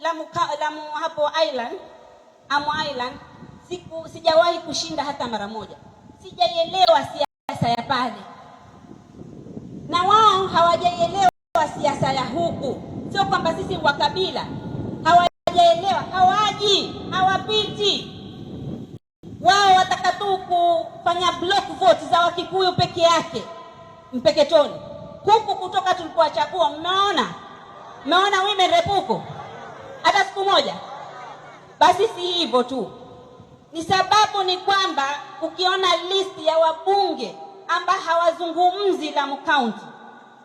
Lamu hapo Island, Amu Island, sijawahi kushinda hata mara moja. Sijaielewa siasa ya pale, na wao hawajaielewa siasa ya huku. Sio kwamba sisi wa kabila, hawajaelewa, hawaji, hawapiti. Wao wataka tu kufanya block vote za Wakikuyu peke yake Mpeketoni. Huku kutoka tulipowachagua, mmeona mmeona women rep huko hata siku moja? Basi si hivyo tu, ni sababu ni kwamba ukiona list ya wabunge ambao hawazungumzi Lamu County,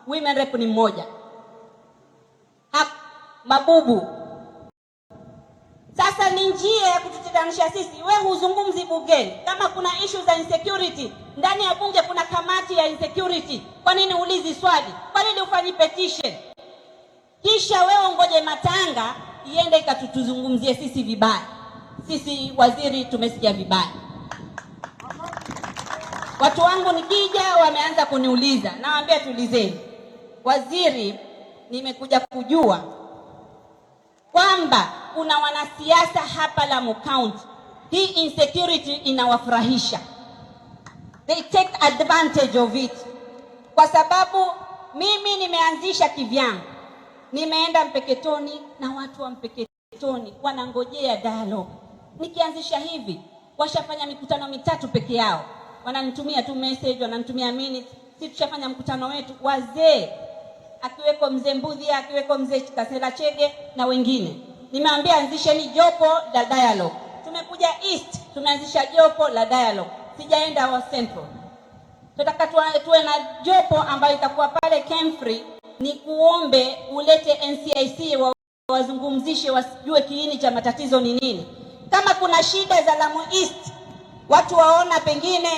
women rep ni mmoja. Ha, Mabubu. Sasa ni njia ya kututenganisha sisi. We huzungumzi bungeni, kama kuna issue za insecurity ndani ya bunge, kuna kamati ya insecurity. Kwa nini ulizi swali? Kwa nini ufanyi petition? Kisha wewe ngoje matanga iende ikatutuzungumzie sisi vibaya. Sisi waziri tumesikia vibaya. Watu wangu nikija wameanza kuniuliza, nawaambia tuulizeni. Waziri, nimekuja kujua kwamba kuna wanasiasa hapa Lamu County, hii insecurity inawafurahisha, they take advantage of it, kwa sababu mimi nimeanzisha kivyangu, nimeenda Mpeketoni na watu wa Mpeketoni wanangojea dialogue. Nikianzisha hivi, washafanya mikutano mitatu peke yao, wananitumia tu message, wananitumia minutes, si tushafanya mkutano wetu, wazee akiweko mzee Mbudhi, akiweko mzee Kasela Chege na wengine. Nimeambia anzisheni jopo la dialogue. Tumekuja East, tumeanzisha jopo la dialogue, sijaenda wa Central. Tunataka tuwe na jopo ambayo itakuwa pale Kemfrey. Ni kuombe ulete NCIC wazungumzishe, wasijue kiini cha matatizo ni nini. Kama kuna shida za Lamu East, watu waona pengine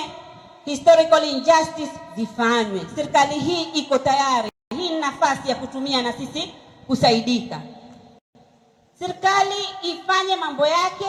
historical injustice zifanywe. Serikali hii iko tayari, hii ni nafasi ya kutumia na sisi kusaidika. Serikali ifanye mambo yake.